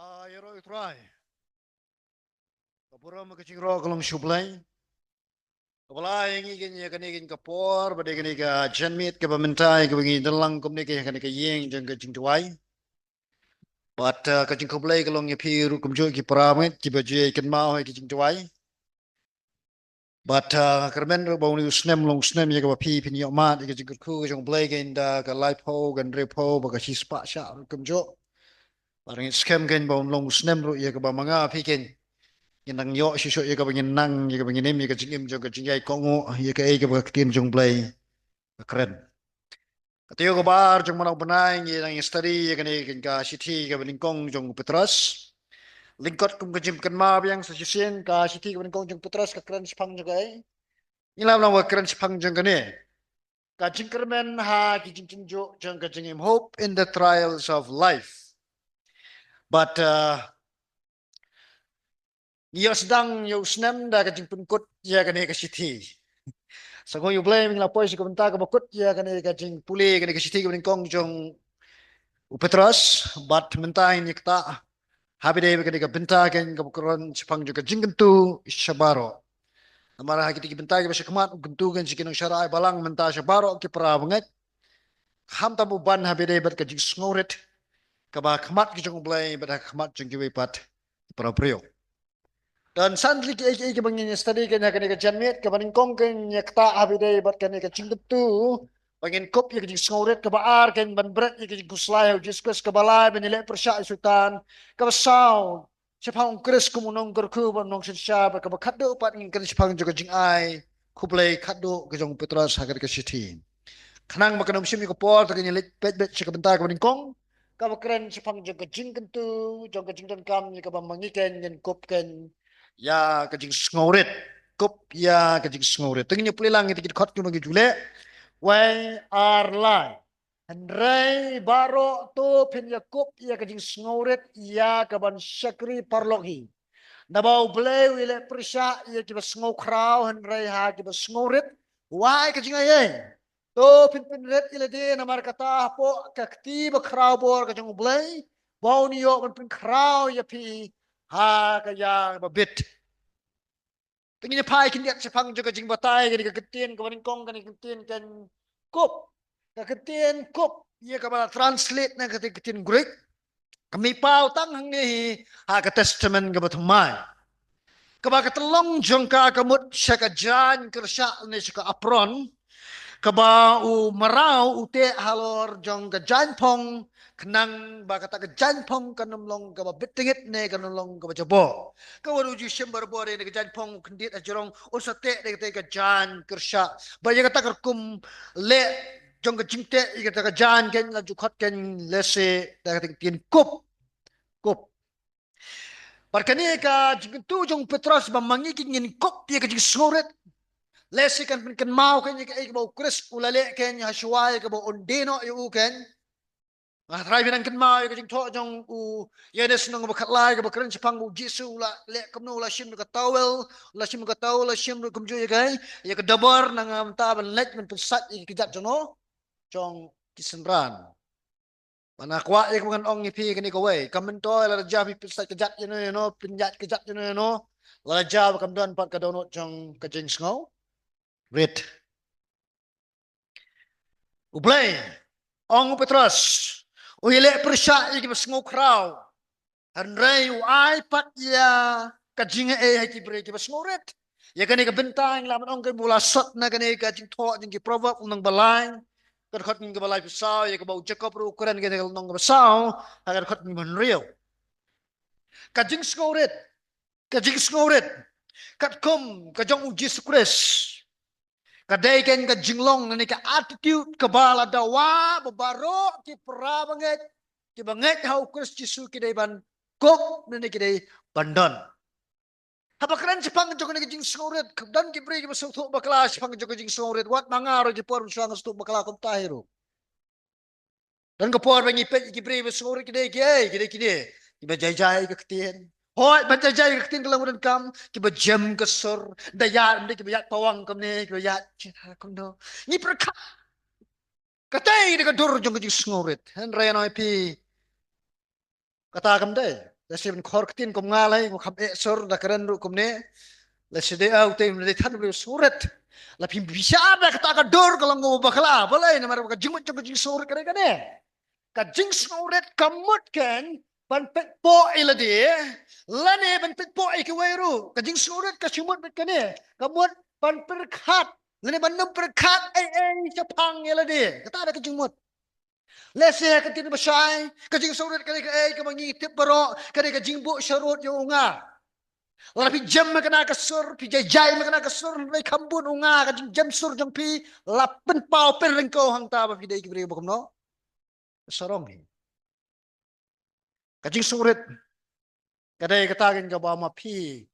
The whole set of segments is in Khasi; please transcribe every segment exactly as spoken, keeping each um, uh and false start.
Ah, ïaroh ïa u Trai. Ka burom ka jingïaroh ka long sha u Blei. Kaba la ai ïa ngi kane ka por, bad ïa kane ka janmiet kaba mynta kaba ngi don lang kumne ha kane ka ïing jong ka jingduwai. Bad, ah, ka jingkhublei ka long ïa phi ruh kumjuh ki para bangeit kiba ju ïai kynmaw ïa ka jingduwai. Bad, ah, kyrmen ruh ba une u snem long u snem ïa kaba phi phin ïoh mad ïa ka jingkyrkhu ka jong u Blei, ka ynda ka laiphew, ka hynriewphew bad ka shispah shah ruh kumjuh. Bad ngi skhem keiñ ba un long u snem ruh ïa kaba ma nga phi keiñ ngin nang ïoh shisha ïa kaba ngin nang, ïa kaba ngin im ïa ka jingim jong ka jingïaid kohnguh ïa kaei kaba ka ktien jong u Blei ka kren. Ka taïew kaba ar jong u bnai ngi dang ïa study ïa kane ka shithi kaba nyngkong jong u Petros. Lyngkot kum ka jingkynmaw biang sa shisien, ka shithi kaba nyngkong jong u Petros ka kren shaphang jong kaei? Ngi lah ban ong ba ka kren shaphang jong kane ka jingkyrmen ha ki jingtynjuh jong ka jingim, hope in the trials of life. Bad, uh, ngi ïoh sdang ïa u snem da ka jingpynkut ïa kane ka shithi. Sa kong ïa u Blei, mynta ngi la poi sha ka bynta kaba kut ïa kane ka jingpule kane ka shithi kaba nyngkong jong u Petros. Bad mynta ngin ïa ktah ha ba ïadei bad kane ka bynta keiñ kaba kren shaphang jong ka jingkyntu sha baroh. Namar ha kitei ki bynta kiba sha khmat u kyntu keiñ sha ki nongshakri balang mynta sha baroh ki para bangeit. Khamtam u ban ha ba ïadei bad ka jingsngewrit kaba ha khmat ka jong u Blei bad ha khmat jong kiwei pat ki para briew. Don san tylli kiei kiei kiba ngin ïa study keiñ ha kane ka janmiet, kaba nyngkong keiñ ngi ïa ktah ha ba ïadei bad kane ka jingkyntu ba ngin kup ïa ka jingsngewrit, kaba ar keiñ ban bret ïa ka jingkhuslai ha u Jisu Khrist, kaba lai ban ïaleh pyrshah ïa u Soitan, kaba saw shaphang u Khrist kum u nongkyrkhu bad u nongsynshar, bad kaba khatduh pat ngin kren shaphang jong ka jingai khublei khatduh ka jong u Petros ha kane ka shithi. Khnang ba kan ym shim ïa ka por, te ngin ïa leit beit beit sha ka bynta kaba nyngkong kaba kren shaphang jong ka jingkyntu jong ka jingdonkam ïa kaba ma ngi keiñ ngin kup keiñ ïa ka jingsngewrit. Kup ïa ka jingsngewrit. Te ngin ïa pule lang ïa ki dkhot kiba ngi ju leh. Wei, ar, lai. Hynrei baroh to phin ïa kup ïa ka jingsngewrit ïa kaban shakri paralok hi. Naba u Blei u ïaleh pyrshah ïa kiba sngewkhraw, hynrei ha kiba sngewrit u ai ka jingaiei. To phin pynrit ïa lade, namar kata hapoh ka kti bakhraw bor ka jong u Blei, ba un ïoh ban pynkhraw ïa phi ha ka ïa ba bit. Te ngin ïa phai khyndiat shaphang jong ka jingbatai kane ka ktien kaba nyngkong, kane ka ktien keiñ kup. Ka ktien kup ïa kaba la translate na ka ktien Greek, ka mih paw tang hangne hi ha ka Testament kaba thymmai. Kaba ka tyllong jong ka ka mut sha ka jaiñ kyrshah ne sha ka apron, kaba u mraw u teh halor jong ka jaiñphong, khnang ba kata ka jaiñphong kan ym long kaba bit tyngit ne kan ym long kaba jabor. Ka wan u ju shim barabor ïa ka jaiñphong, u khyndiat hajrong, un sa teh da katei ka jaiñ kyrshah. Ba ïa kata ka rukom leh jong ka jingteh ïa kata ka jaiñ keiñ la ju khot keiñ lehse da katei ka ktien kup. Kup. Bad kane ka jingkyntu jong u Petros ba ma ngi keiñ ngin kup ïa ka jingsngewrit. Lehse kan pynkynmaw keiñ ïa kaei kaba u Khrist u la leh keiñ ha shuwa ïa kaba un die noh ïa u keiñ. Nga tharai phi nang kynmaw ïa ka jingthoh jong u Ïoannis lynnong ba khatlai kaba kren shaphang u Jisu u la leh kumno, u la shim ka towel, u la shim ka towel, u la shim ruh kumjuh ïa kaei, ïa ka dabar, nang mynta ban leit ban pynsait ïa ki kjat jong no, jong ki synran. Bad nga kwah ïa kaba ngan ong ïa phi kane kawei, kam myntoi lada jia phi pynsait kjat ïano ïano, pynïaid kjat ïano ïano, lada jia ba kam don pat ka dohnud jong ka jingsngewrit. U Blei, ong u Petros, u ïaleh pyrshah ïa kiba sngewkhraw, hynrei u ai pat ïa ka jingaiei ha ki briew kiba sngewrit. Ïa kane ka bynta ngi lah ban ong keiñ ba u la sot na kane ka jingthoh jong ki Proverb lynnong ba lai, ka dkhot kaba laiphew saw, ïa kaba u Jakob ruh u kren kane ka lynnong kaba saw ha ka dkhot kaba hynriew. Ka jingsngewrit, ka jingsngewrit katkum ka jong u Jisu Khrist, ka dei keiñ ka jinglong ne ka attitude kaba la dawa ba baroh ki para bangeit kiba ngeit ha u Khrist Jisu ki dei ban kup ne ki dei ban don. Haba kren shaphang jong kane ka jingsngewrit, don ki briew kiba sngewthuh bakla shaphang jong ka jingsngewrit, wat ma nga ruh ki por mynshuwa nga sngewthuh bakla kumta hi ruh. Don ka por ba ngi peit ïa ki briew ba sngewrit ki dei kiei, ki dei kine kiba jai jai ka ktien. Hooid, ba jai jai ka ktien ka long ba donkam, kiba jem ka sur, da ïaid, ym dei kiba ïaid pawang kumne, kiba ïaid kumno. Ngi pyrkhat katei dei ka dur jong ka jingsngewrit. Hynrei nga ong ïa phi, kata kam dei. Lehse ban khor ktien kum nga lei, nga kham eh sur da kren ruh kumne. Lehse dei au te dei than briew sngewrit. La phim bishar da kata ka dur ka long kaba bakla. Balei? Namar ka jingmut jong ka jingsngewrit ka dei kane. Ka jingsngewrit ka mut kan ban pynpoh ïa lade, lane ban pynpoh ïa kiwei ruh. Ka jingsngewrit ka shu mut bad kane. Ka mut ban pyrkhat lane ban nym pyrkhat ei ei shaphang ïa lade. Kata da ka jingmut. Lehse ha ka ktien bashai, ka jingsngewrit ka dei kaei kaba ngi tip baroh, ka dei ka jingbuh sharud ïa u nga. Lada phi jem ma kane ka sur, phi jai jai ma kane ka sur, hynrei kham bun u nga, ka jingjem sur jong phi la pynpaw pynryngkew hangta ba phi dei ki briew ba kumno. Sarong hi. Ka jingsngewrit ka dei kata kan kaba ma phi,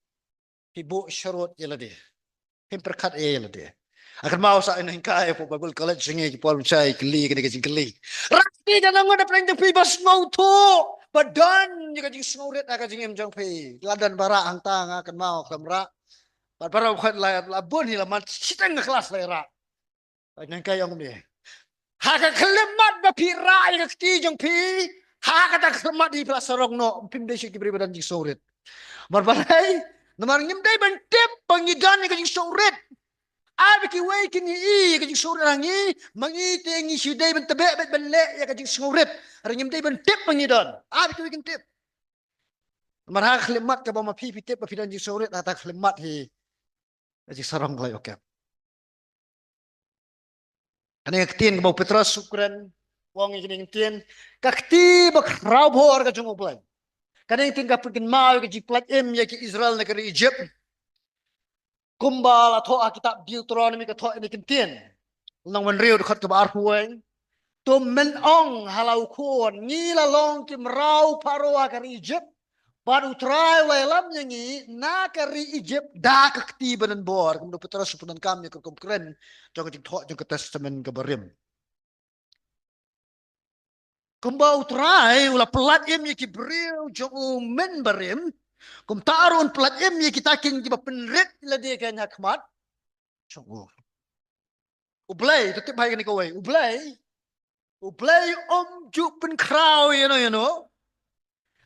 phi buh sharud ïa lade. Phim pyrkhat ïa lade. Akan mau sa ina hingkai hapoh Bible College jong ngi ki por mynshai kylli kane ka jingkylli. Rati ka nang da pyrshang jong phi ba sngewthuh ba don ïa ka jingsngewrit ha ka jingim jong phi. La don ba rah hangta, nga kynmaw khlem rah. Bad baroh khoit la, la bun hi la man shiteng ka klas la rah. Nang kai ong kumne. Ha ka khyllipmat ba phi rah ïa ka kti jong phi, ha kata ka khyllipmat hi phi la sarong noh, phim dei shuh ki briew ba don jingsngewrit. Namar balei? Namar ngim dei ban tip ba ngi don ïa ka jingsngewrit. Ai ba kiwei kin ïohi ïa ka jingsngewrit ha ngi, ma ngi te ngi shu dei ban tbeh bad ban leh ïa ka jingsngewrit. Hynrei ngim dei ban tip ba ngi don. Ai ba kiwei kin tip. Namar ha ka khyllipmat kaba ma phi phi tip ba phi don jingsngewrit, ha kata ka khyllipmat hi ka jingsarong ka la ïoh kep. Kane ka ktien kaba u Petros u kren, u ong ïa kane ka ktien, ka kti ba khraw bor ka jong U Blei. Kane ka ktien ka pynkynmaw ïa ka jingpyllait im ïa ki Israel na ka ri Egypt. Kumba la thoh ha kitab Deuteronomy ka thoh ïa kane ka ktien. Lynnong ba hynriew dkhot kaba arphew wei. To men ong ha la u khun, ngi la long ki mraw Pharaoh ha ka ri Egypt. Bad U Trai u la ïalam ïa ngi na ka ri Egypt da ka kti ba donbor. Kumba u Petros u pyndonkam ïa ka rukom kren jong ka jingthoh jong ka Testament kaba rim. Kumba U Trai u la pyllait im ïa ki briew jong u mynbarim, kumta ruh un pyllait im ïa kita kin kiba pynrit lade kein ha khmat jong u. U Blei, to tip bha ïa kane kawei. U Blei, U Blei um ju pynkhraw ïano ïano.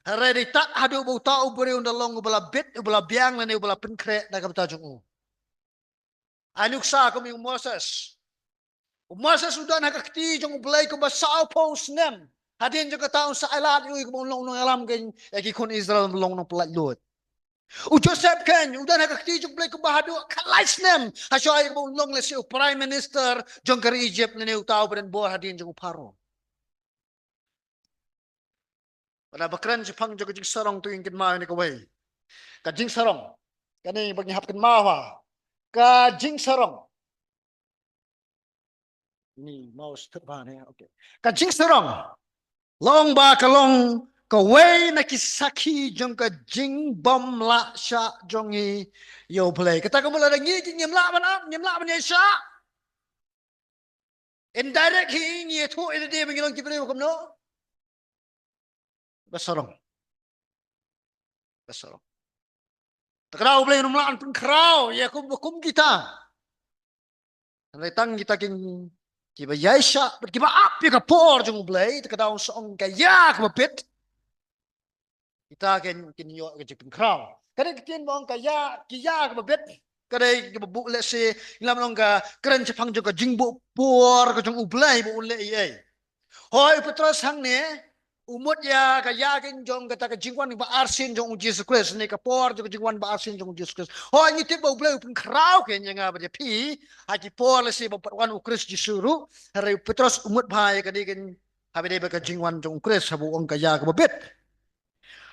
Hynrei dei tad haduh ba uta u briew un da long uba la bit, uba la biang lane uba la pynkhreh na ka bynta jong u. Ai nuksa kum ïa u Moses. U Moses u don ha ka kti jong U Blei kumba sawphew snem. Hadien jong kata un sa ailad ïa u kumba un long u nongïalam kein ïa ki khun Israel, un long u nongpyllait luid. U Joseph kein u don ha ka kti jong U Blei kumba haduh khatlai snem, ha shuwa ïa kumba un long lehse u prime minister jong ka ri Egypt lane uta uba donbor hadien jong u Pharaoh. Lada ba kren shaphang jong ka jingsarong to ngin kynmaw ïa kane kawei. Ka jingsarong. Kane ba ngi hap kynmaw ha. Ka jingsarong. Ni mouse thut ba ne. Okay. Ka jingsarong. Long ba ka long kawei na ki sakhi jong ka jingbym lah shah jong ngi ïa U Blei. Kata ka mut lada ngi ki ngim lah ban ap, ngim lah ban ïaishah. Indirect hi ngi ïathuh ïa lade ba ngi long ki briew kumno? Ba sarong. Ba sarong. Te ka daw U Blei um lah ban pynkhraw ïa kum, kum kita. Hynrei tang kita kin kiba ïaishah bad kiba ap ïa ka por jong U Blei, te ka daw un sa ong ka ïa kaba bit. Kita kin, kin ïoh ka jingpynkhraw. Ka dei ka ktien ba ong ka ïa, ki ïa kaba bit. Ka dei kaba buh lehse, ngi lah ban ong ka kren shaphang jong ka jingbuh por ka jong U Blei ba un leh ei ei. Hooid u Petros hangne u mut ïa ka ïa kin jong kata ka jingwan ba arsien jong U Jisu Khrist, ne ka por jong ka jingwan ba arsien jong U Jisu Khrist. Hooid ngi tip ba U Blei u pynkhraw kein ïa nga bad ïa phi ha ki por lehse ba pat wan U Khrist Jisu ruh. Hynrei u Petros u mut bha ïa ka dei kin haba dei ba ka jingwan jong U Khrist, haba u ong ka ïa kaba bit.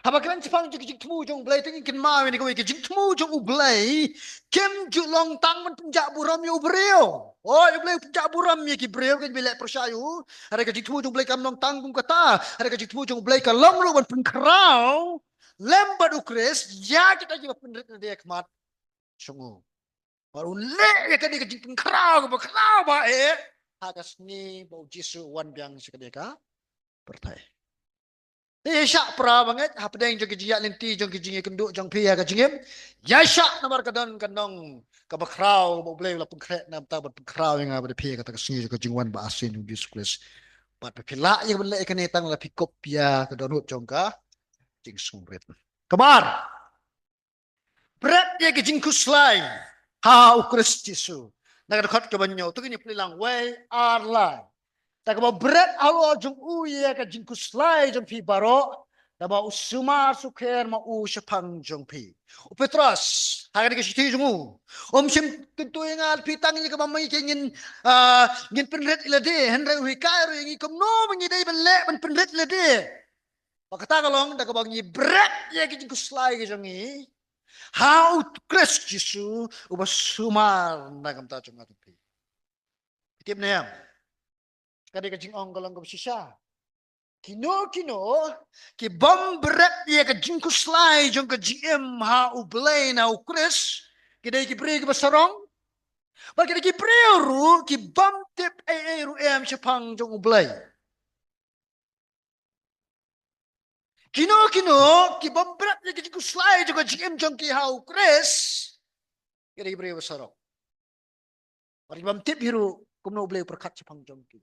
Haba kren shaphang jong ka jingthmu jong U Blei, te ngin kynmaw ïa kane kawei, ka jingthmu jong U Blei kim ju long tang ban pynjah burom ïa u briew. Hooid, U Blei u pynjah burom ïa ki briew kiba leh pyrshah ïa u. Hynrei ka jingthmu jong U Blei kam long tang kum kata. Hynrei ka jingthmu jong U Blei ka long ruh ban pynkhraw lem bad U Khrist ïa kita kiba pynrit na ka khmat jong u. Bad un leh ïa kane ka jingpynkhraw kaba khraw bha eh ha ka sngi ba U Jisu u wan biang sha kane ka pyrthei. Te ïaishah para bangeit, hapdeng jong ki jingïaid lynti jong ki jingïakynduh jong phi ha ka jingim, ïaishah namar ka don ka nong kaba khraw ba U Blei u la pynkhreh na ka bynta ban pynkhraw ïa nga bad ïa phi ha kata ka sngi jong ka jingwan ba arsien jong U Jisu Khrist. Bad ba phi lah ïa ka ban leh ïa kane tang lada phi kup ïa ka dohnud jong ka jingsngewrit. Kaba ar, bret ïa ka jingkhuslai ha u Khrist Jisu. Na ka dkhot kaba hynñiew, to ngin ïa plie lang, wei, ar, lai. Da kaba bret halor jong u ïa ka jingkhuslai jong phi baroh, da ba u sumar sukher ma u shaphang jong phi. U Petros, ha kane ka shithi jong u, um shym kyntu ïa nga phi tang ïa kaba ma ngi ki ngin, ah, ngin pynrit ïa lade, hynrei u hikai ruh ïa ngi kumno ma ngi dei ban leh ban pynrit ïa lade. Ba kata ka long da kaba ngi bret ïa ka jingkhuslai ka jong ngi ha u Khrist Jisu uba sumar na ka bynta jong nga jong phi. Phi tip ne em? Ka dei ka jingong ka long kaba shisha. Kino kino ki bym bret ïa ka jingkhuslai jong ka jingim ha U Blei na u Khrist, ki dei ki briew kiba sarong. Bad ki dei ki briew ruh ki bym tip ei ei ruh em shaphang jong U Blei. Kino kino ki bym bret ïa ka jingkhuslai jong ka jingim jong ki ha u Khrist, ki dei ki briew kiba sarong. Bad ki bym tip hi ruh kumno U Blei u pyrkhat shaphang jong ki.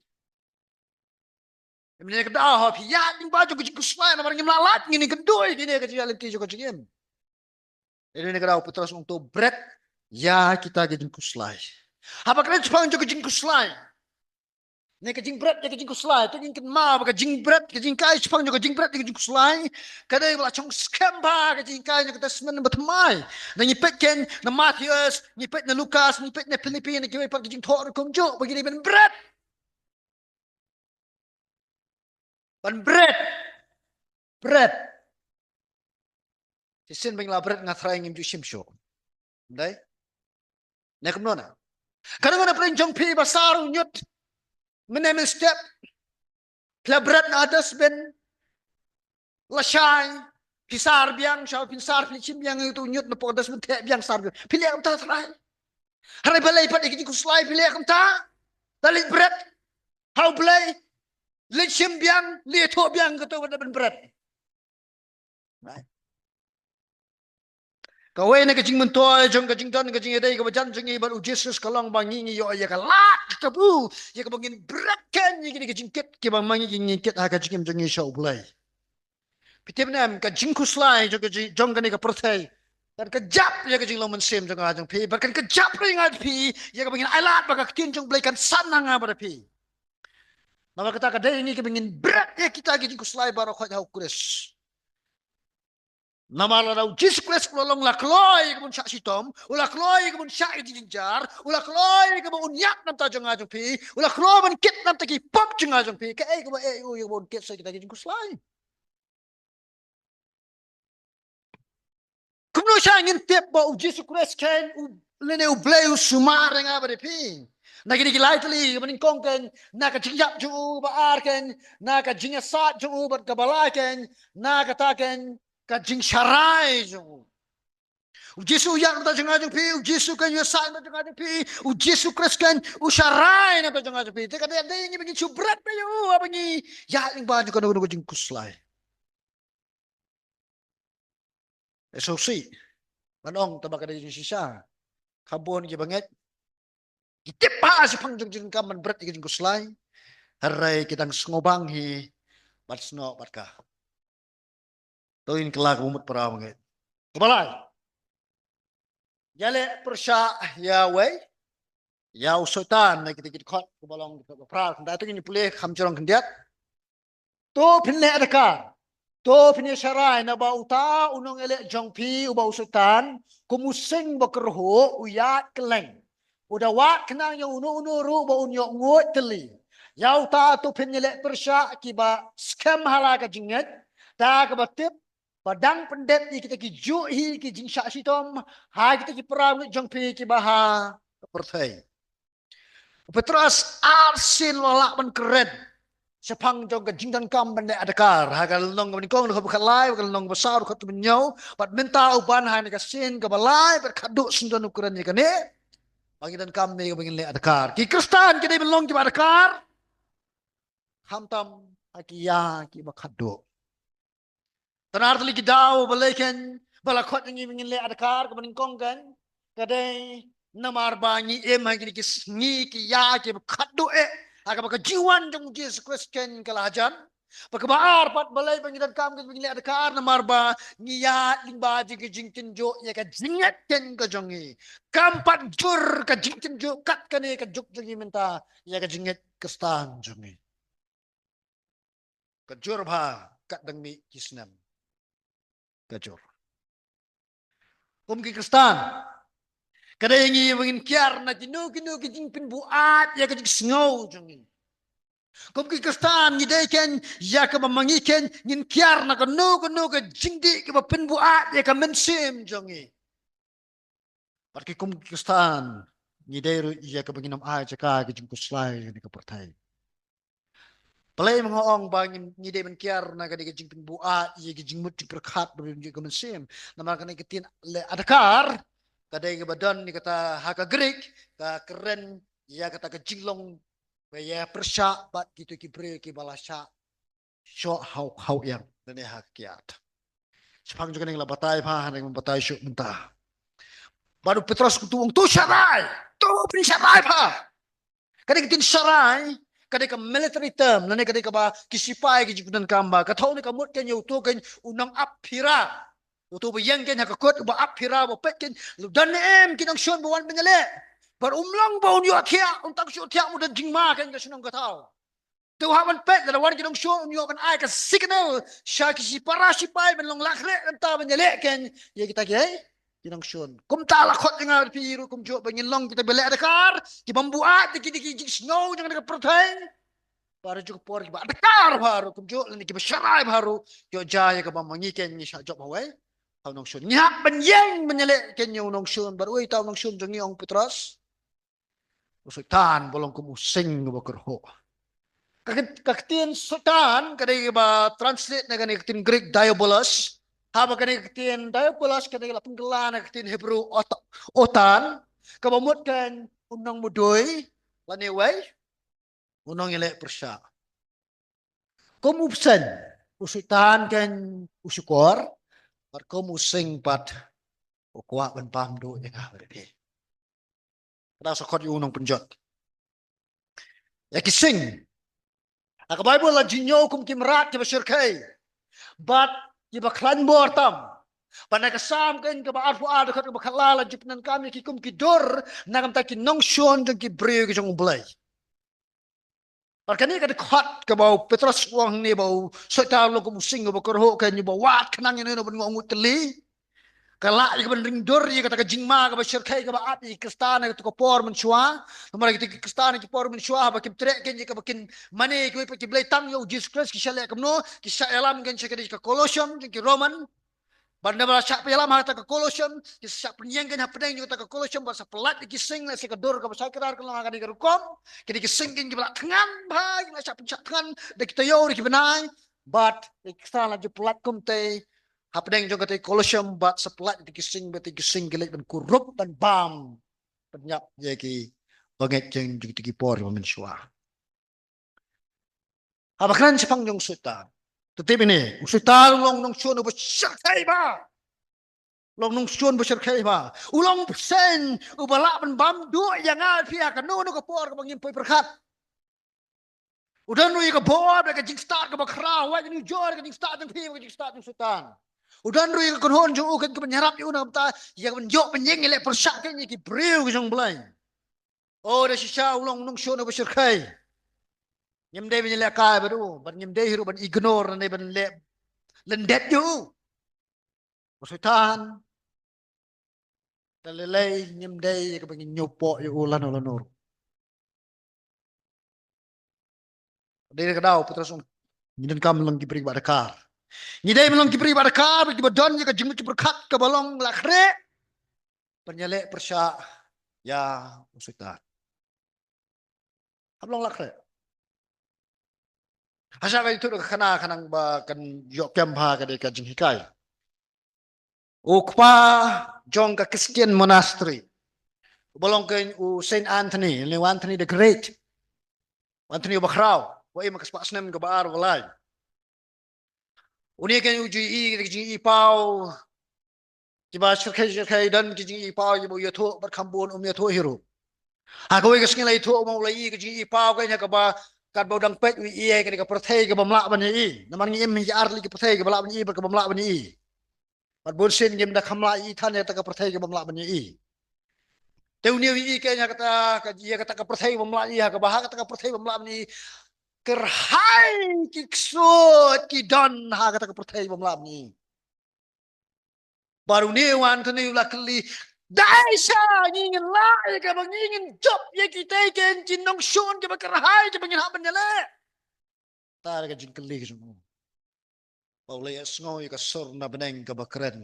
Mynne ka daw haba phi ïaid lyngba jong ka jingkhuslai, namar ngim lah lait, ngin ïakynduh ïa kane ka jingïaid lynti jong ka jingim. Mynne ka daw u Petros u ong to bret ïa kita ki jingkhuslai. Haba kren shaphang jong ka jingkhuslai, ne ka jingbret ïa ka jingkhuslai, to ngin kynmaw ba ka jingbret, ka jinghikai shaphang jong ka jingbret ïa ka jingkhuslai, ka dei ba la shong skhem bha ha ka jinghikai jong ka Testament Bathymmai. Ngi peit keiñ na Mathaios, ngi peit na Lukas, ngi peit na Philippi, na kiwei pat ki jingthoh ruh kumjuh ba ngi dei ban bret. Ban bret. Bret. Shisien ba ngi la bret nga trai ngim ju shim shuh. Ym dei? Ne kumno na? Ka dang na pdeng jong phi ba sar u ñiut. Mynne mynstep. Phi la bret na dustbin. Lashai. Phi sar biang, sha phi sar phi shim biang ïa uto u ñiut na pdeng dustbin, theh biang, sar biang. Phi leh kumta trai. Hynrei balei pat ïa ka jingkhuslai phi leh kumta? Da leit bret ha U Blei, leit shim biang, leit thoh biang, kato ba dei ban bret. Right. Kawei na ka jingmyntoi jong ka jingdon ka jingïadei kaba jan jong ngi bad U Jisu ka long ba ngi, ngi ïoh ïa ka lad ka kabu ïa kaba ngin bret keiñ ïa kine ki jingkit kiba ma ngi, ngi kit ha ka jingim jong ngi sha U Blei. Phi tip ne em, ka jingkhuslai jong ka jing, jong kane ka pyrthei kan kjap ïa ka jinglong mynsiem jong nga jong phi, bad kan kjap ruh ïa nga phi ïa kaba ngin ailad ba ka ktien jong U Blei kan san ha nga bad ha phi. Namar kata ka dei ïa ngi kiba ngin bret ïa kita ki jingkhuslai baroh khoit ha U Khrist. Namar lada U Jisu Khrist u la long, u la kloi ïa ka bun shah shitom, u la kloi ïa ka bun shah ïa ka jingjynjar, u la kloi ïa kaba un ïap na ka bynta jong nga jong phi, u la kloi ban kit na ka bynta ki pop jong nga jong phi, kaei kaba eh ïa u ïa kaba un kit sa kita ki jingkhuslai? Kumno sha ngin tip ba U Jisu Khrist keiñ u, lane U Blei u sumar ïa nga bad ïa phi? Na kine ki lai tylli kaba nyngkong keiñ, na ka jingïap jong u, ba ar keiñ na ka jingïasaid jong u, bad kaba lai keiñ na kata keiñ ka jingsharai jong u. U Jisu u ïap na ka bynta jong nga jong phi, U Jisu keiñ u ïasaid na ka bynta jong nga jong phi, U Jisu Khrist keiñ u sharai na ka bynta jong nga jong phi. Te ka dei, dei ngi ba ngin shu bret beit ïa u haba ngi ïaid lyngba jong kano kano ka jingkhuslai. Sngewsih ban ong, tangba ka dei jingshisha. Kaba bun kiba ngeit ki tip bha shaphang jong ka jingdonkam ban bret ïa ka jingkhuslai, hynrei ki dang sngewbang hi ban snoh bad ka. To ngin kylla kaba mut para bangeit. Kaba lai, ïaleh pyrshah ïa wei, ïa u Soitan, na kita ki dkhot kaba long dkhot ba phra. Kynta to ngin pule kham jrong khyndiat. To phin leh adkar, to phin ïasharai, naba uta u nongïaleh jong phi uba u Soitan, kum u sing ba kyrhuh u ïaid kylleng, u da wad khnang ïa uno uno ruh ba un ïoh nguid tylli. Ïa uta to phin ïaleh pyrshah kiba skhem ha la ka jingngeit, da kaba tip ba dang pyndep ïa kita kijuh hi ki jingshah shitom ha kita ki para bangeit jong phi kiba ha ka pyrthei. U Petros arsien u la lah ban kren shaphang jong ka jingdonkam ban leh adkar. Ha ka lynnong kaba nyngkong, dkhot ba khatlai, ka lynnong kaba saw, dkhot kaba hynñiew, bad mynta u ban ha kane ka sien kaba lai bad khatduh, sngewdon u kren ïa kane ba ngi donkam ne ba ngin leh adkar. Ki Khristan ki dei ban long kiba adkar, khamtam ha ki ïa kiba khatduh. Tang ar tylli ki daw balei keiñ ba la khot ïa ngi ba ngin leh adkar? Kaba nyngkong keiñ ka dei namar ba ngi im ha kine ki sngi ki ïa kiba khatduh eh, ha kaba ka jingwan jong U Jisu Khrist keiñ ka la hajan. Ba kaba ar pat balei ba ngi donkam ka jingïaleh adkar, namar ba ngi ïaid lyngba jong ka jingtynjuh ïa ka jingngeit keiñ ka jong ngi. Kam pat jur ka jingtynjuh kat kane ka juk jong ngi mynta ïa ka jingngeit Khristan jong ngi. Ka jur bha kat dang mih ki snem. Ka jur. Kum ki Khristan, ka dei ngi ba ngin kiar na kino kino ki jingpynbuaid ïa ka jingsngew jong ngi. Kum ki Khristan ngi dei keiñ ïa kaba ma ngi keiñ ngin kiar na kano kano ka jingdih kaba pynbuaid ïa ka mynsiem jong ngi. Bad ki kum ki Khristan ngi dei ruh ïa kaba ngin ym ai jaka ka jingkhuslai ïa kane ka pyrthei. Balei ma nga ong ba ngin, ngi dei ban kiar na kane ka jingpynbuaid ïa ka jingmut jingpyrkhat ba jong ka mynsiem? Namar kane ka ktien leh adkar ka dei kaba don ïa kata ha ka Greek, ka kren ïa kata ka jinglong ba ïa pyrshah bad kito ki briew kiba la shah shoh haw haw ïang lane ha ka kiad. Shaphang jong kane la batai bha, hangne batai shuh mynta. Bad u Petros u tu ong, to sharai, to pynsharai bha. Ka dei ka ktien sharai, ka dei ka military term, lane ka dei kaba ki sipai ki jingpyndonkam ba ka thaw ne ka mut keiñ ïa uto keiñ u nongap phira. Uto ba ïeng keiñ ha ka kot uba ap phira, ba peit keiñ lada don ne em ki nongshun ba wan ban ïaleh. Bad um long ba un ïohthiah, un tang shu thiah, u don jingma keiñ ka shnong ka thaw. Te u hap ban peit lada wan ki nongshun, un ïoh ban ai ka signal sha ki para sipai ban long lakhreh, nangta ban ïaleh keiñ ïa kita ki, eh, ki nongshun. Kumta la khot ïa nga bad phi ruh kumjuh ba ngin long kita ba leh adkar, ki bym buaid ïa ki, ïa ki jingsngew jong ka pyrthei. Bad ha kajuh ka por kiba adkar bha ruh kumjuh, lane kiba sharai bha ruh, ïoh jia ïa kaba ma ngi keiñ ngi shah jop ha uwei, ha u nongshun. Ngi hap ban ïeng ban ïaleh keiñ ïa u nongshun, bad uei uta u nongshun jong ngi, ong u Petros? U Soitan, ba long kum u sing uba kyrhuh. Ka, ka ktien Soitan ka dei kaba translate na kane ka ktien Greek diabolos. Haba kane ka ktien diabolos ka dei la pynkylla na ka ktien Hebrew ot-, otan, kaba mut keiñ u nongmudui lane uwei, u nongïaleh pyrshah. Kum u bseiñ, u Soitan keiñ u shukor, bad kum u sing pat u kwah ban bam duh ïa nga bad phi. Ka dang sa khot ïa u nongpynjot. Ïa ki sing ha ka Baibl la jingñiew kum ki mrad kiba shyrkhei bad kiba khlaiñ bor tam. Bad na ka Salm keiñ kaba arphew ar, dkhot kaba khatlar, la ju pyndonkam ïa ki kum ki dur na ka bynta ki nongshun jong ki briew ki jong U Blei. Bad kane ka dkhot kaba u Petros u ong hangne ba u Soitan u long kum u sing uba kyrhuh, keiñ uba wad khnang ïa uno uno ban ngon ngut tylli. Ka lah ïa ka ban ring dur ïa kata ka jingma kaba shyrkhei kaba ap ïa ki Khristan ha kato ka por mynshuwa. Namar ïa kita ki Khristan ha ki por mynshuwa haba kim treh keiñ ïa kaba kin mane kiwei pat ki blei tang ïa u Jisu Khrist, ki shah leh kumno? Ki shah ïalam keiñ sha kane ka Kolosium jong ki Roman. Bad naba la shah pynïalam ha kata ka Kolosium, ki shah pynïeng keiñ hapdeng jong kata ka Kolosium, bad sa pyllait da ki sing, lehse ka dur kaba shai kdar ka long ha kane ka rukom. Kine ki sing keiñ kiba la thngan bha, kiba la shah pynshah thngan da ki taïew da ki bnai. Bad ki Khristan la ju pyllait kumtei hapdeng jong kata ka Kolosium, bad sa pyllait da ki sing, bad ki sing ki leit ban kurup ban bam, pynïap ïa ki bangeit jong, jong kita ki por ba mynshuwa. Haba kren shaphang jong u Soitan, to tip ïa une, u Soitan u long nongshun uba shyrkhei bha. U long nongshun uba shyrkhei bha. U long bseiñ uba lah ban bam duh ïa nga phi ha kano kano ka por kaba ngim poi pyrkhat. U don ruh ïa ka bor bad ka jingstad kaba khraw, wat ïa u jor ka jingstad jong phi bad ka jingstad jong u Soitan. U don ruh ïa ka kynhun jong u keiñ kaban ïarap ïa u na ka bynta ïa kaban ïoh ban ïeng ïaleh pyrshah keiñ ïa ki briew ki jong U Blei. O, da shisha u long nongshun uba shyrkhei. Ngim dei ban ïalehkai bad u, bad ngim dei hi ruh ban ignore ne ban leh lyndet ïa u. U Soitan, da lei lei ngim dei ïa kaba ngin ñiew poh ïa u lano lano ruh. Dei da ka daw Petros u ong, ngi donkam long ki briew ba adkar. Ngi dei ban long ki briew ba adkar, kiba don ïa ka jingmut jingpyrkhat kaba long lakhreh ban ïaleh pyrshah ïa u Soitan. Hap long lakhreh. Ha sha ka ïathuh da ka khana khnang ba kan ïoh kem bha ka dei ka jinghikai. U kpa jong ka Christian monastery uba long keiñ u Saint Anthony, ne u Anthony the Great. U Anthony uba khraw, uba im ha ka spah snem kaba ar ba lai. Une keiñ u ju ïohi ki jingïohi paw kiba shyrkhei shyrkhei, don ki jingïohi paw kiba u ïathuh bad kham bun um ïathuh hi ruh. Ha kawei ka sngi la ïathuh u ma u la ïohi ki jingïohi paw keiñ ha kaba katba u dang peit u ïohi ïa kane ka pyrthei kaba ym lah ban ïohi. Namar ngi im ha ki artylli ki pyrthei kaba lah ban ïohi bad kaba ym lah ban ïohi. Bad bun sien ngim da kham lah ïohi than ïa kata ka pyrthei kaba ym lah ban ïohi. Te une u ïohi kein ha kata ka, ïa kata ka pyrthei ba ym lah ïohi, ha kaba ha kata ka pyrthei ba ym lah ban ïohi, kyrhai ki ksuid ki don ha kata ka pyrthei ba ym lah ban ïohi. Bad une u Anthony u la kylli, dei sha ngi ngin lah ïa kaba ngi ngin jop ïa kitei kein ki nongshun kiba kyrhai kiba ngin hap ban ïaleh? Kata ka jingkylli ka jong u. Ba u la ïohsngew ïa ka sur na bneng kaba kren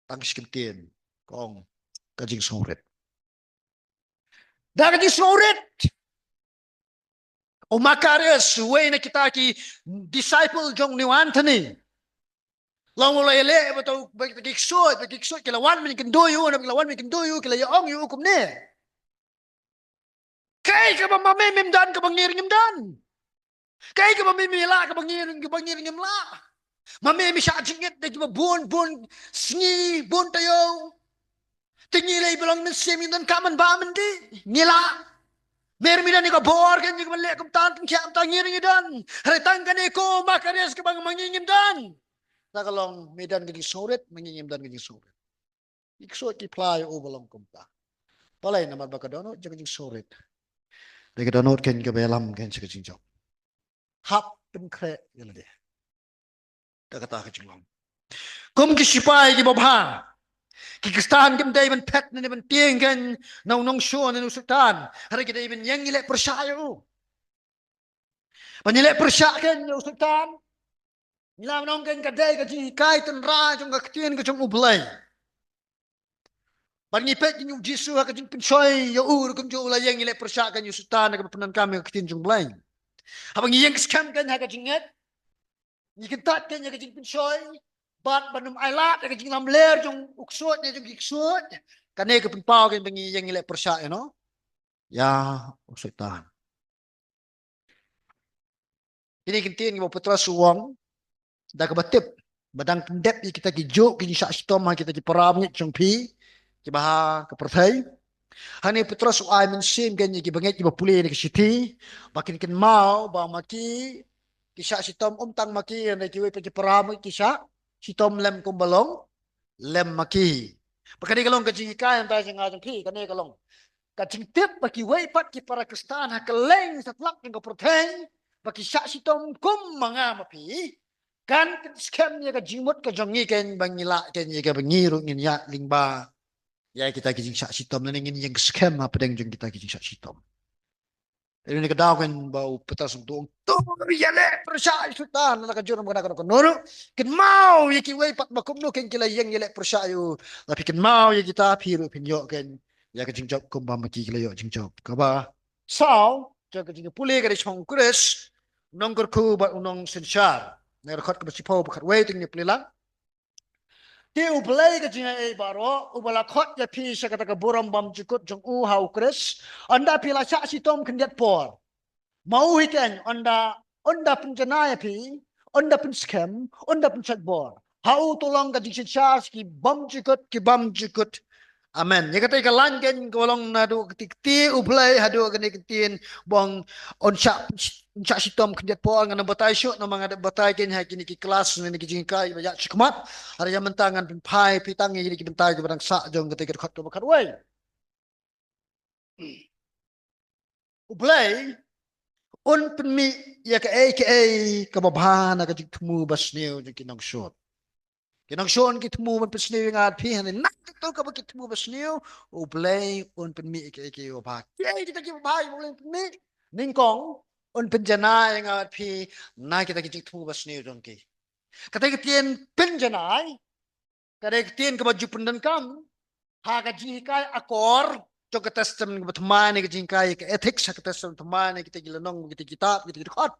tang shi kyntien, ka ong, ka jingsngewrit. Da ka jingsngewrit, u Makarius, uwei na kita ki disciple jong une u Anthony, la ong, u la ïaleh bad uta u, bad ki ksuid, bad ki ksuid ki la wan ban ïakynduh ïa u, na ki la wan ban ïakynduh ïa u, ki la ïa ong ïa u kumne: Kaei kaba ma me mem don kaba ngi ruh ngim don? Kaei kaba me me lah kaba ngi ruh, kaba ngi ruh ngim lah? Ma me me shah jingit da kiba bun bun sngi, bun taïew. Te ngi lei ba long mynsiem, ngi don kam ban bam myndi? Ngi lah. Me ruh me don ïa ka bor kein ïa ka ban leh kumta, tang khia kumta, ngi ruh ngi don. Hynrei tang kane ko Makarius kaba ma ngi ngim don. Kata ka long, me don ka jingsngewrit, ma ngi ngim don ka jingsngewrit. Ki ksuid ki phla ïa u ba long kumta. Balei? Namar ba ka dohnud jong ka jingsngewrit dei ka dohnud kein kaba ïalam kein sha ka jingjop. Hap pynkhreh ïa lade da kata ka jinglong. Kum ki sipai kiba bha, ki Khristan kim dei ban phet ne ban tieng kein na u nongshun ne na u Soitan. Hynrei ki dei ban ïeng ïaleh pyrshah ïa u. Ban ïaleh pyrshah kein ïa u Soitan, ngi la ong kein, ka dei ka jinghikai tynrai jong ka ktien ka jong U Blei. Bad ngi peit kein ïa u Jisu ha ka jingpynshoi ïa u ruh kumjuh, u la ïeng ïaleh pyrshah kein ïa u Soitan ha kaba pyndonkam ïa ka ktien jong U Blei. Haba ngi ïeng skhem kein ha ka jingngeit, ngi kyntait kein ïa ka jingpynshoi, bad ban ym ailad ïa ka jinglamler jong u ksuid ne jong ki ksuid, kane ka pynpaw kein ba ngi ïeng ïaleh pyrshah ïa u, ïa u Soitan. Kine ki ktien kiba u Petros u ong, da kaba tip ba dang pyndep ïa kita ki juk ki jingshah shitom ha kita ki para bangeit jong phi kiba ha ka pyrthei. Hangne u Petros u ai mynsiem kein ïa ki bangeit kiba pule ïa ka shithi ba kin kynmaw ba ma ki ki shah shitom, ym tang ma ki, hynrei kiwei pat ki para bangeit ki shah shitom lem kumba long lem ma ki. Bad kane ka long ka jinghikai na jong nga jong phi, kane ka long ka jingtip ba kiwei pat ki para Khristan ha kylleng satlak jong ka pyrthei ba ki shah shitom kum ma nga ma phi, kan pynskhem ïa ka jingmut ka jong ngi kein ba ngi lah kein ïa kaba ngi ruh ngin ïaid lyngba ïa kita ki jingshah shitom, lane ngin ïeng skhem hapdeng jong kita ki jingshah shitom. Te kane ka daw kein ba u Petros u ong, to ïaleh pyrshah ïa u Soitan, la ka jur ma kane ka daw, kane ruh kynmaw ïa kiwei pat ba kumno kein ki la ïeng ïaleh pyrshah ïa u. La phi kynmaw ïa kita, phi ruh phin ïoh kein ïa ka jingjop kumba ma ki ki la ïoh jingjop. Kaba saw jong ka jingpule ka dei shaphang u Khrist, u nongkyrkhu bad u nongsynshar. Na ka dkhot kaba shiphew bad khatwei te ngin ïa pule lang. Te U Blei ka jingaiei baroh, uba la khot ïa phi sha kata ka burom bymjukut jong u ha u Khrist, ynda phi la shah shitom khyndiat por, ma u hi kein un da, un da pynjanai ïa phi, un da pynskhem, un da pynshait bor. Ha u to long ka jingsynshar sha ki bymjukut ki bymjukut. Amen. Ïa katei ka line kein ka long naduh ka kti kti U Blei haduh kane ka ktien ba un shah, un shah shitom khyndiat por. Ngan ym batai shuh namar nga dep batai kein ha kine ki klas ne ki jinghikai ba ïaid shakhmat. Hynrei ïa mynta ngan pynphai phi tang ïa kine ki bynta kiba dang sah jong katei ka dkhot kaba khatwei. U Blei un pynmih ïa kaei kaei kaba bha na ka jingthmu basniew jong ki nongshun. Ki nongshun ki thmu ban pynsniew ïa nga bad phi, hynrei na kata kaba ki thmu basniew, U Blei un pynmih ïa kaei kaei kaba bha. Kiei kita kiba bha ïa U Blei un pynmih? Nyngkong, un pynjanai ïa nga bad phi na kita ki jingthmu basniew jong ki. Katei ka ktien pynjanai ka dei ka ktien kaba ju pyndonkam ha ka jinghikai akor jong ka Testament kaba thymmai ne ka jinghikai ka ethics ha ka Testament thymmai ne kita ki lynnong, kita ki kitab, kita ki dkhot.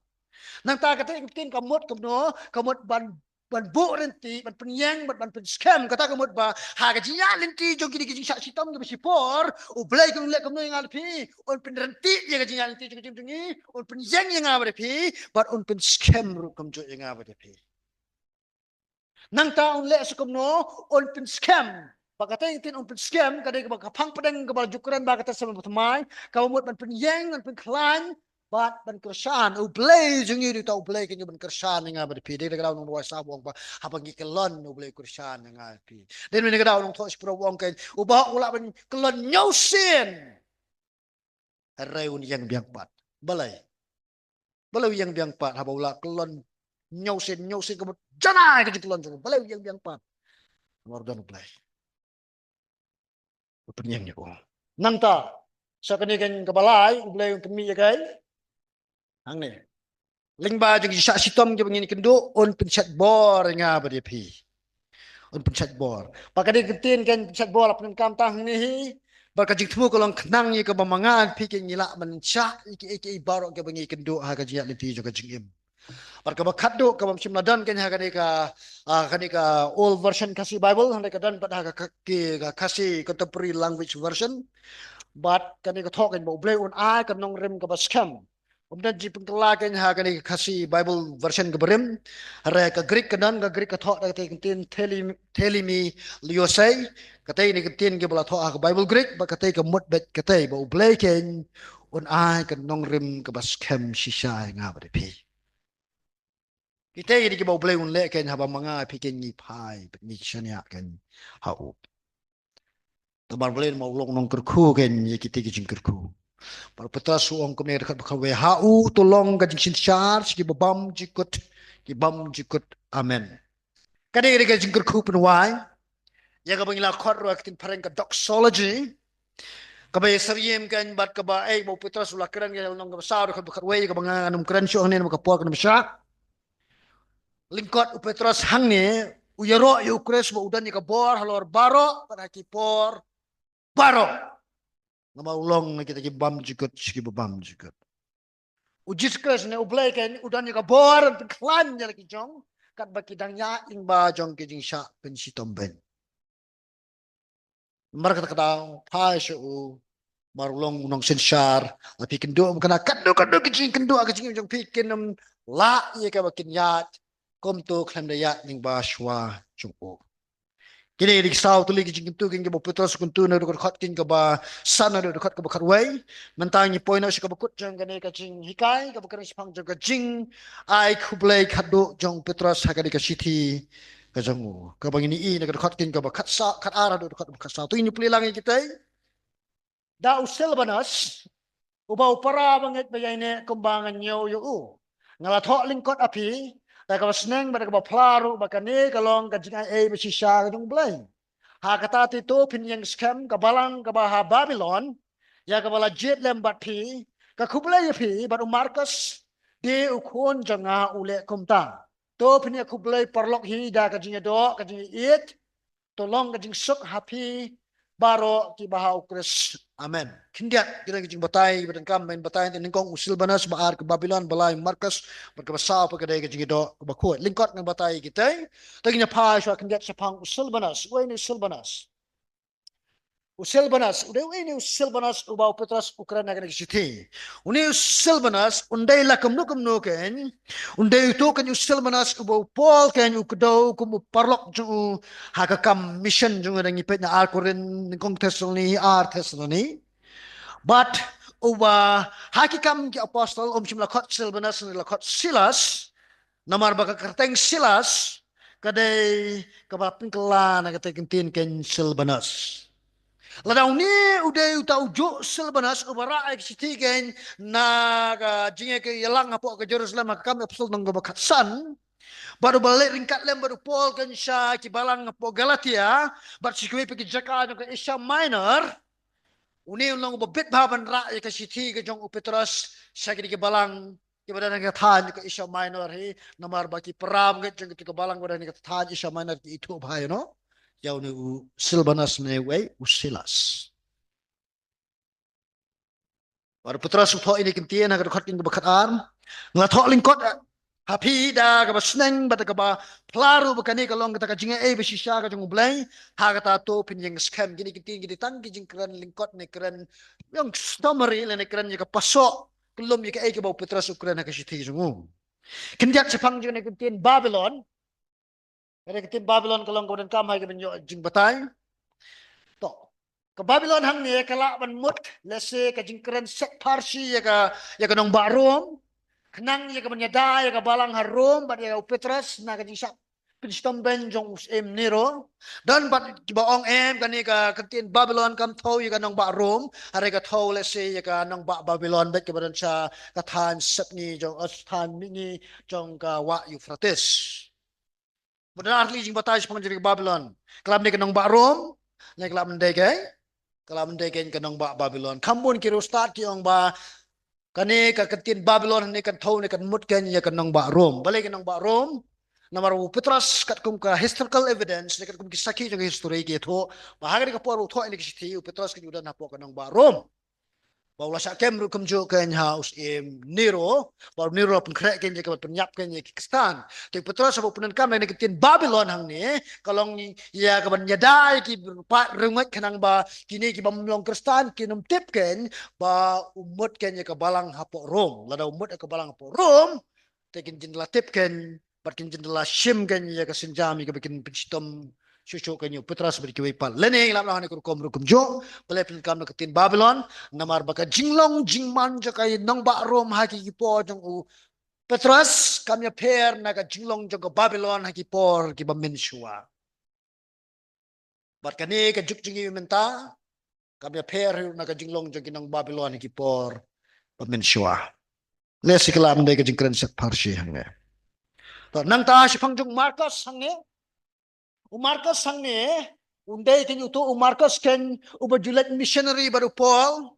Nangta katei ka ktien ka mut kumno? Ka mut ban, ban buh rynti, ban pynïeng, ban, ban pynskhem. Kata ka mut ba ha ka jingïaid lynti jong kine ki jingshah shitom kiba shipor, U Blei un leh kumno ïa nga bad phi? Un pynrynti ïa ka jingïaid lynti jong, jong, jong ngi, un pynïeng ïa nga bad phi, bad un pynskhem ruh kumjuh ïa nga bad phi. Nangta un leh sa kumno? Un pynskhem. Ba katei ka ktien un pynskhem ka dei kaba ka phang pdeng kaba ju kren ba ha ka Testament bathymmai, kaba mut ban pynïeng, ban pynkhlaiñ, bad ban kyrshan. U Blei jong ngi u dei uta U Blei keiñ uban kyrshan ïa nga bad ïa phi. Dei da ka daw u nongwai sam u ong ba haba ngi kyllon, U Blei u kyrshan ïa nga bad ïa phi. Dei na ka daw u nongthoh shipor u ong keiñ, uba hok u lah ban kyllon hynñiew sien, hynrei un ïeng biang pat. Balei? Balei u ïeng biang pat haba u la kyllon hynñiew sien, hynñiew sien ka mut janai ka jingkyllon jong u? Balei u ïeng biang pat? Namar u don U Blei u pynïeng ïa u. Nangta, sha kane keiñ kaba lai, U Blei un pynmih ïa kaei? Hangne, lyngba jong ki jingshah shitom kiba ngin ïakynduh, un pynshait bor ïa nga bad ïa phi. Un pynshait bor. Bad ka dei ka ktien keiñ pynshait bor la pyndonkam tang hangne hi. Bad ka jingthmu ka long khnang ïa kaba ma nga bad phi keiñ ngi lah ban shah ïa kiei kiei baroh kiba ngi ïakynduh ha ka jingïaid lynti jong ka jingim. Bad kaba khatduh, kaba ym shym la don keiñ ha kane ka, ah, kane ka Old Version Khasi Bible, hynrei ka don pat ha ka, ka, ki, ka Khasi Contemporary Language Version. Bad kane ka thoh keiñ ba U Blei un ai ka nongrim kaba skhem. Ym don jingpynkylla keiñ ha kane ka Khasi Bible Version kaba rim. Hynrei ka Greek ka don, ka Greek ka thoh da katei ka ktien theli-, thelemi liosei. Katei ne ka ktien kiba la thoh ha ka Bible Greek, bad katei ka mut beit katei ba U Blei keiñ un ai ka nongrim kaba skhem shisha ïa nga bad ïa phi. Kitei ki dei kiba U Blei un leh keiñ haba ma nga bad phi keiñ ngi phai bad ngi shaniah keiñ ha u. Namar balei? Namar u long u nongkyrkhu keiñ ïa kitei ki jingkyrkhu. Bad u Petros u ong kumne ha ka dkhot ba khatwei: Ha u to long ka jingsynshar sha kiba bymjukut ki bymjukut. Amen. Ka dei, ka dei ka jingkyrkhu pynwai ïa kaba ngi la khot ruh ha ka ktien phareng ka doxology. Kaba ïasyriem keiñ bad kaba, eh, ba u Petros u la kren ha ka lynnong kaba saw, dkhot ba khatwei, kaba nga ngam kren shuh hangne namar ka por kan ym shah. Lyngkot u Petros hangne u ïaroh ïa u Khrist ba u don ïa ka bor halor baroh bad ha ki por baroh. Namar u long na kita ki bymjukut sha kiba bymjukut. U Jisu Khrist ne U Blei keiñ u don ïa ka bor ban pynkhlaiñ ïa la ki jong katba ki dang ïaid lyngba jong ki jingshah pynshitom beiñ. Namar kata ka daw phai sha u, namar u long u nongsynshar. Lada phi kynduh bad kane, katno katno ki jingkynduh ha ka jingim jong phi kin ym lah ïa kaba kin ïaid kumto khlem da ïaid lyngba shuwa jong u. Kine ki dei ki saw tylli ki jingkyntu keiñ kiba u Petros u kyntu na ka dkhot keiñ kaba san haduh dkhot kaba khatwei. Mynta ngi poi noh sha kaba kut jong kane ka jinghikai, kaba kren shaphang jong ka jingai khublei khatduh jong u Petros ha kane ka shithi ka jong u, kaba ngin ïohi na ka dkhot keiñ kaba khatsaw, khatar haduh dkhot kaba khatsaw. To ngin plie lang ïa kitei. Da u Silbanus, uba u para bangeit ba ïaineh kumba nga ñiew ïa u, nga la thoh lyngkot ha phi da kaba sneng bad da kaba phla ruh, ba kane ka long ka jingai ei ba shisha ka jong U Blei. Ha kata te to phin ïeng skhem ka balang kaba ha Babilon, ïa kaba la jied lem bad phi. Ka khublei ïa phi bad u Markos, dei u khun jong nga u leh kumta. To phin ïa khublei paralok hi da ka jingïadoh, ka jingïaieit. To long ka jingsuk ha phi baroh kiba ha u Khrist. Amen. Khyndiat, ki don ki jingbatai ba donkam ban batai, nyngkong u Silbanus, ba ar ka Babilon, ba lai u Markos, bad kaba saw pat ka dei ka jingïadoh kaba khuid. Lyngkot ngan batai kitei. To ngin ïa phai shuwa khyndiat shaphang u Silbanus. Uei une u Silbanus? U Silbanus, u dei uei une u Silbanus uba u Petros u kren ha kane ka shithi? Une u Silbanus un dei la kumno kumno keiñ, un dei uto keiñ u Silbanus uba u Paul keiñ u kdew kum u paralok jong u ha ka kam mission jong u, lada ngi peit na ar Korinth, nyngkong Thessaloni, ar Thessaloni. Bad uba ha ki Kam ki Apostol um shym la khot Silbanus, ne la khot Silas. Namar ba ka kyrteng Silas ka dei kaba pynkylla na katei ka ktien keiñ Silbanus. Lada une u dei uta u juh Silbanus uba rah ïa ka shithi keiñ na ka jingïalang hapoh ka Jerusalem ha ka Kam ki Apostol lynnong kaba khatsan, bad uba leit ryngkat lem bad u Paul keiñ sha ki balang hapoh Galatia bad sha kiwei pat ki jaka jong ka Asia Minor, une u long uba bit bha ban rah ïa ka shithi ka jong u Petros sha kine ki balang kiba don ha ka thaiñ ka Asia Minor hi, namar ba ki para bangeit jong kito ki balang kiba don ha ka thaiñ Asia Minor ki ithuh bha ïa uno, ïa une u Silbanus ne uei u Silas. Bad u Petros u thoh ïa kine ki ktien ha ka dkhot keiñ kaba khatar: Nga la thoh lyngkot ha phi da kaba sneng bad da kaba phla ruh, ba kane ka long kata ka jingai ei ba shisha ka jong U Blei. Ha kata to phin ïeng skhem. Kine ki ktien ki dei tang ki jingkren lyngkot ne kren ïa ka summary lane kren ïa ka pasoh kyllum ïa kaei kaba u Petros u kren ha ka shithi jong u. Khyndiat shaphang jong kane ka ktien Babilon. Kane ka ktien Babilon ka long kaba donkam ha kaba ngi ïoh jingbatai. To, Ka Babilon hangne ka lah ban mut lehse ka jingkren set pharshi ïa ka, ïa ka nongbah Rom. Khnang ïa ka ban ïada ïa ka balang ha Rom bad ïa u Petros na ka jingshah pynshitom beiñ jong u syiem Nero. Don pat kiba ong em, kane ka ktien Babilon kam thew ïa ka nongbah Rom, hynrei ka thew lehse ïa ka nongbah Babilon bad kaba don sha ka thaiñ sepngi jong, eh, thaiñ mihngi jong ka wah Euphrates. Bad don ar tylli jingbatai shaphang jong ka Babilon. Ka lah ban dei ka nongbah Rom, ne ka lah ban dei ka, ka lah ban dei ka nongbah Babilon. Kham bun ki riewstad ki ong ba kane ka ktien Babilon ne kan thew ne kan mut kein ïa ka nongbah Rom. Balei ka nongbah Rom? Namar u Petros katkum ka historical evidence ne katkum ki sakhi jong ka history ki ïathuh ba ha kane ka por u thoh ïa kane ka shithi, u Petros kein u don hapoh ka nongbah Rom. Ba u la shah kem ruh kumjuh kein ha u syiem Nero, ba u Nero pynkhreh kein ïa ka ban pynïap kein ïa ki Khristan. Te u Petros haba u pyndonkam ïa kane ka ktien Babilon hangne, ka long ïa ka ban ïada ïa ki paid riewngeit khnang ba kine ki bym long Khristan kin ym tip kein ba u mut kein ïa ka balang hapoh Rom. Lada u mut ïa ka balang hapoh Rom, te kin jin da la tip kein bad kin jin da la shim kein ïa ka sienjam ïa kaba kin pynshitom shuh shuh kein ïa u Petros bad kiwei pat. Lane ngi lah ban ong ha kane ka rukom ruh kumjuh, balei pyndonkam ïa ka ktien Babilon, namar ba ka jinglong jingman jong ka nongbah Rom ha ki por jong u Petros kam ïapher na ka jinglong jong ka Babilon ha ki por kiba mynshuwa. Bad kane ka juk jong ngi mynta kam ïapher ruh na ka jinglong jong ki nong Babilon ha ki por ba mynshuwa. Lehse ka lah ban dei ka jingkren set pharshi hangne. To nangta shaphang jong u Markos hangne. U Markos hangne, un dei kein uto u Markos kein uba ju leit missionary bad u Paul.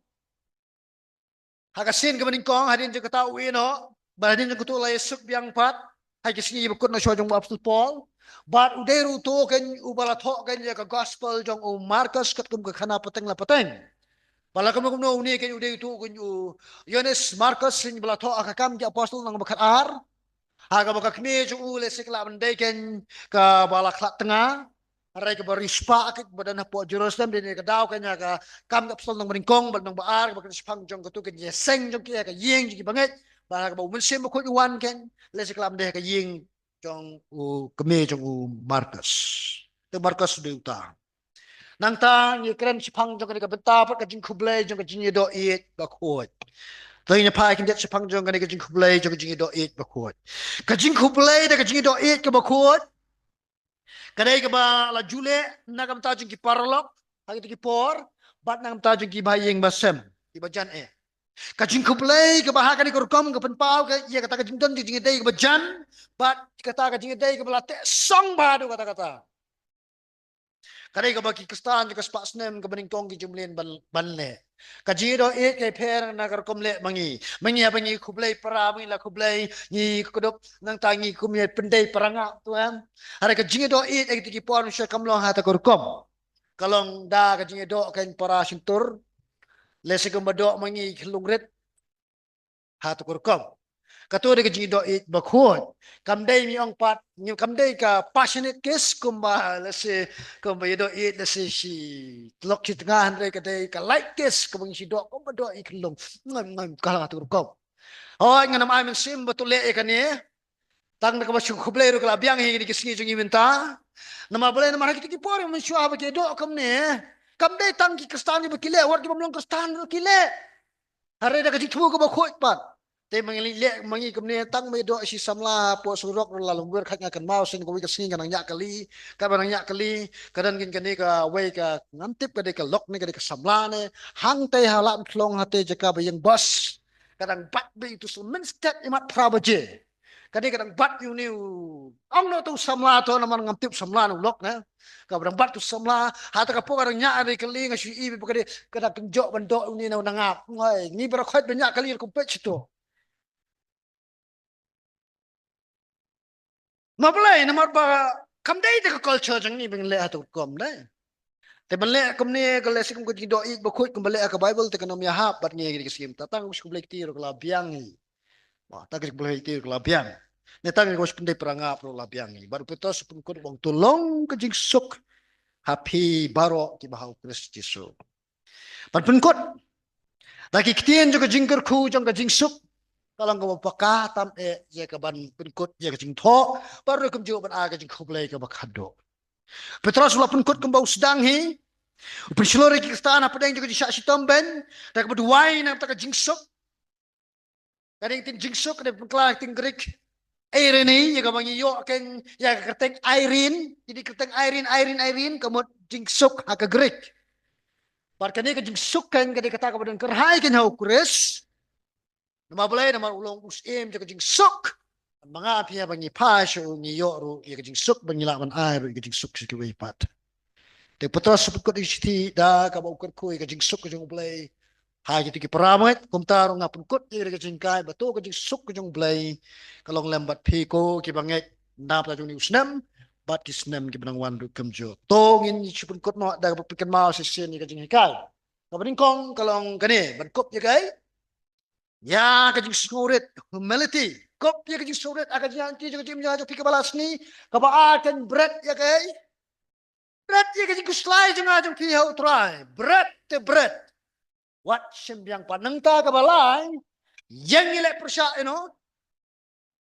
Ha ka sien kaba nyngkong, hadien jong kata u Enok, bad hadien jong kata u la ïasuk biang pat ha ki sngi ba kut na shuwa jong u Apostol Paul. Bad u dei ruh uto kein uba la thoh kein ïa ka gospel jong u Markos katkum ka khana pateng la pateng. Bad la kumno kumno une kein u dei uto kein u Ïoannis Markos kein ba la thoh ha ka Kam ki Apostol lynnong ba khatar. Ha kaba ka kmie jong u lehse ka lah ban dei kein kaba la khlad tnga. Hynrei kaba riewspah kein ba don hapoh Jerusalem, dei ne ka daw kein ha ka Kam ki Apostol lynnong ba nyngkong bad lynnong ba ar, kaba kren shaphang jong kato kein ka seng jong ki, ka ïing jong ki bangeit. Bad ha kaba u Mynsiem Bakhuid u wan kein, lehse ka lah ban dei ha ka ïing jong u kmie jong u Markos. Te Markos u dei uta. Nangta ngi kren shaphang jong kane ka bynta pat ka jingkhublei jong ka jingïadoh ïeit bakhuid. Te ngin ïa phai khyndiat shaphang jong kane ka jingkhublei jong ka jingïadoh ïeit bakhuid. Ka jingkhublei da ka jingïadoh ïeit kaba khuid ka dei kaba la ju leh na ka bynta jong ki paralok ha kito ki por, bad na ka bynta jong ki bahaïing bahasem, ki bajan eh. Ka jingkhublei kaba ha kane ka rukom ka pynpaw ka ïa kata ka jingdon ka jingïadei kaba jan, bad kata ka jingïadei kaba la teh song bha haduh katta katta. Ka dei kaba ki Khristan jong ka spah snem kaba nyngkong ki ju mlien ban, ban leh. Ka jingïadoh ïeit ka pher na ka rukom leh ma ngi. Ma ngi haba ngi khublei para, ma ngi la khublei, ngi kdup, nangta ngi kum ïa pyndei para ngap tu em. Hynrei ka jingïadoh ïeit ha kito ki por mynshuwa kam long ha kata ka rukom. Ka long da ka jingïadoh kein para shyntur. Lehse kumba doh ma ngi khyllung rit. Ha kata ka rukom. Kato dei ka jingïadoh ïeit bakhuid. Kam dei, ngi ong pat, ngi, kam dei ka passionate kiss kumba lehse, kumba ïadoh ïeit lehse shi lok shi tnga, hynrei ka dei ka light kiss kaba ngi shu doh kumba doh ïa ki khyllung. Ngam, ngam, ka la ha kata ka rukom. Hooid, ngan ym ai mynsiem ba to leh ïa kane. Tang da kaba shu khublei ruh ka la biang hi ha kine ki sngi jong ngi mynta. Namar balei? Namar ha kito ki por mynshuwa haba ki ïadoh kumne, kam dei tang ki Khristan kiba ki leh, wat ki bym long Khristan ruh ki leh. Hynrei da ka jingthmu kaba khuid pat. Te ma ngi leh, ma ngi kumne, tang ba ïadoh shi samla hapoh surok ruh la lum wer khat nga kynmaw shen kawei ka sngi nga nang ñiah kali, kaba nang ñiah kali, ka don kein kane kawei ka, ngam tip ka dei ka lok ne ka dei ka samla ne, hangtei ha Ladkynlong hangtei jaka ba ïeng bos. Ka dang bat beit uto u symmen stet imat phra baje. Kane ka dang bat ïa une u, ong noh uto u samla to, namar ngam tip samla ne u lok ne. Kaba dang bat uto u samla, ha kata ka por ka dang ñiah ïa kali, nga shu ïohi ba ka dei, ka dang kynjoh ban doh ïa une na u nangap. Ngi baroh khoit ban ñiah kali ruh kum peit shito. Namar balei? Namar ba kam dei da ka culture jong ngi ban leh ha kata ka rukom, dei. Te ban leh kumne ka leh shi kum ka jingdoh ïeit bakhuid kumba leh ha ka Baibl te kan ym ïahap bad ngi ha kine ki sngi mynta. Tang ka jingkhublei kti ruh ka la biang hi. Ba, tang ka jingkhublei kti ruh ka la biang. Ne tang ka jingpyndei para ngap ruh la biang hi. Bad u Petros u pynkut u ong, to long ka jingsuk ha phi baroh kiba ha u Khrist Jisu. Ban pynkut da ki ktien jong ka jingkyrkhu jong ka jingsuk, ka long kaba paka tam eh ïa ka ban pynkut ïa ka jingthoh, bad ruh kumjuh ban ai ka jingkhublei kaba khadduh. Petros u la pynkut kumba u sdang hi, U pynshlur ïa ki Khristan hapdeng jong ka jingshah shitom beiñ da kaba duwai na ka bynta ka jingsuk. Ka dei ka ktien jingsuk, ka dei pynkylla ka ktien Greek eirene, ïa kaba ngi ïoh keiñ ïa ka kyrteng Irene, ïa ka kyrteng Irene, Irene, Irene, ka mut jingsuk ha ka Greek. Bad kane ka jingsuk keiñ ka dei kata kaba don kyrhai keiñ ha u Khrist. Namar balei? Namar u long u syiem jong ka jingsuk. Ma nga phi ba ngi phai sha u, ngi ïoh ruh ïa ka jingsuk, ba ngi lah ban ai ruh ïa ka jingsuk sha kiwei pat. Te u Petros u pynkut ïa ka shithi da kaba u kyrkhu ïa ka jingsuk ka jong u Blei ha kito ki para bangeit. Kumta ruh nga pynkut ïa ka jinghikai ba to ka jingsuk ka jong u Blei ka long lem bad phi ko kiba ngeit na bynta jong une u snem bad ki snem kiba nang wan ruh kumjuh. To ngin shu pynkut noh da kaba pynkynmaw shisien ïa ka jinghikai. Kaba nyngkong ka long kane, ban kup ïa kaei? Ïa ka jingsngewrit, humility. Kup ïa ka jingsngewrit, ha ka jingïaid lynti jong ka jingim jong phi kaba la sngi, kaba ai keiñ bret ïa kaei? Bret ïa ka jingkhuslai jong nga jong phi ha u Trai. Bret te bret. Wat shim biang pat. Nangta kaba lai, ïeng ïaleh pyrshah, you know.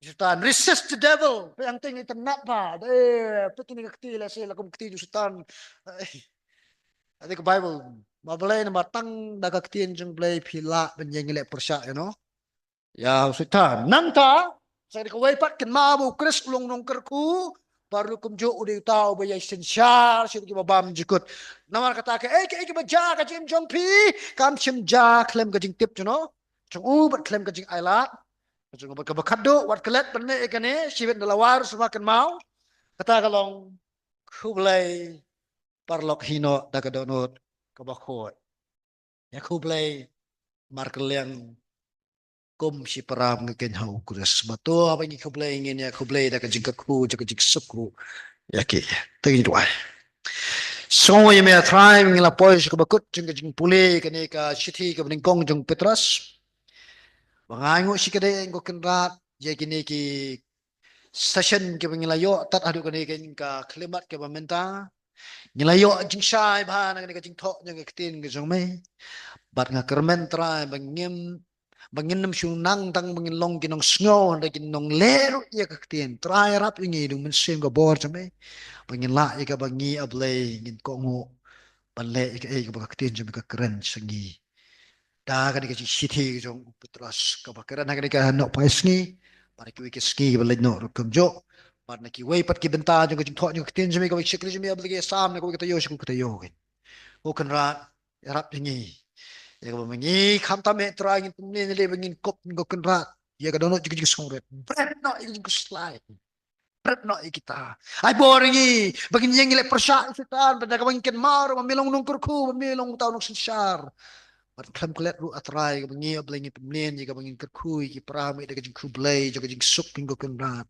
Soitan, resist the devil. Phi hangtei ngi tynat ba. Dei, phi kine ka kti lehse la kum kti jong Soitan. Ade ka Bible. Ma balei? Namar tang da ka ktien jong u Blei phi lah ban ïeng ïaleh pyrshah, you know. Ïa u Soitan. Nangta, sa kawei pat kynmaw ba u Khrist u long nongkyrkhu, bad ruh kumjuh u dei uta uba ïai synshar sha kiba bymjukut. Namar kata kaei kaei kaba jia ha ka jingim jong phi, kam shym jia khlem ka jingtip, you know. Jong u bad khlem ka jingailad. Jong u bad kaba khadduh, wat klet ban leh ïa kane, shibit na la wai ruh sngewbha kynmaw. Kata ka long, khublei paralok, hi noh da ka dohnud kaba khuid. Ïa khublei markylliang kum shi para bangeit keiñ ha u Khrist. Bad to haba ngi khublei ngin ïa khublei da ka jingkyrkhu, da ka jingsuk ruh ïa ki. To ngin duwai. Sngewbha ïa me A Trai, ngi la poi sha kaba kut jong ka jingpule kane ka shithi kaba nyngkong jong u Petros. Ba nga ainguh shikatdei ko Kynrad ïa kine ki session kiba ngi la ïoh tad haduh kane ka, ka khlieh mat kaba mynta. Ngi la ïoh jingshai bha na kane ka jingthoh jong ka ktien ka jong me. Bad nga kyrmen Trai ba ngim, ba ngin nym shu nang tang ba ngin long ki nongsngew, hynrei ki nongleh ruh ïa ka ktien. Trai ïarap ïa ngi da u Mynsiem ka bor jong me, ba ngin lah ïa kaba ngi A Blei ngin kohnguh ban leh ïa kaei kaba ka ktien jong me ka kren sha ngi. Da kane ka shithi ka jong u Petros kaba kren ha kane ka nohphai sngi, bad na kiwei ki sngi kiba leit noh ruh kumjuh, bad na kiwei pat ki bynta jong ka jingthoh jong ka ktien jong me, kaba shakri jong me A Blei, ki sam na kawei ka taïew sha kawei ka taïew. Ko Kynrad, ïarap ïa ngi. Ïa kaba ma ngi khamtam eh Trai ngin pynmlien ïaleh ba ngin kup, ko Kynrad, ïa ka dohnud jong ka jingsngewrit. Bret noh ïa ka jingkhuslai. Bret noh ïa kita. Ai bor ïa ngi ba ngin ïeng ïaleh pyrshah ïa u Soitan, bad da kaba ngin kynmaw ruh ba me long nongkyrkhu, ba me long uta u nongsynshar. Bad khlem klet ruh A Trai, kaba ngi A Blei ngin pynmlien ïa kaba ngin kyrkhu ïa ki para bangeit da ka jingkhublei, da ka jingsuk, ko Kynrad.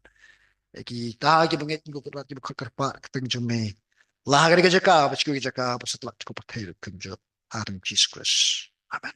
Ïa kita kiba ngeit, ko Kynrad, kiba khot kyrpad ka kyrteng jong me. La ha kane ka jaka bad sha kawei ka jaka, bad satlak jong ka pyrthei ruh kumjuh. Ha u Jisu Khrist. Amen.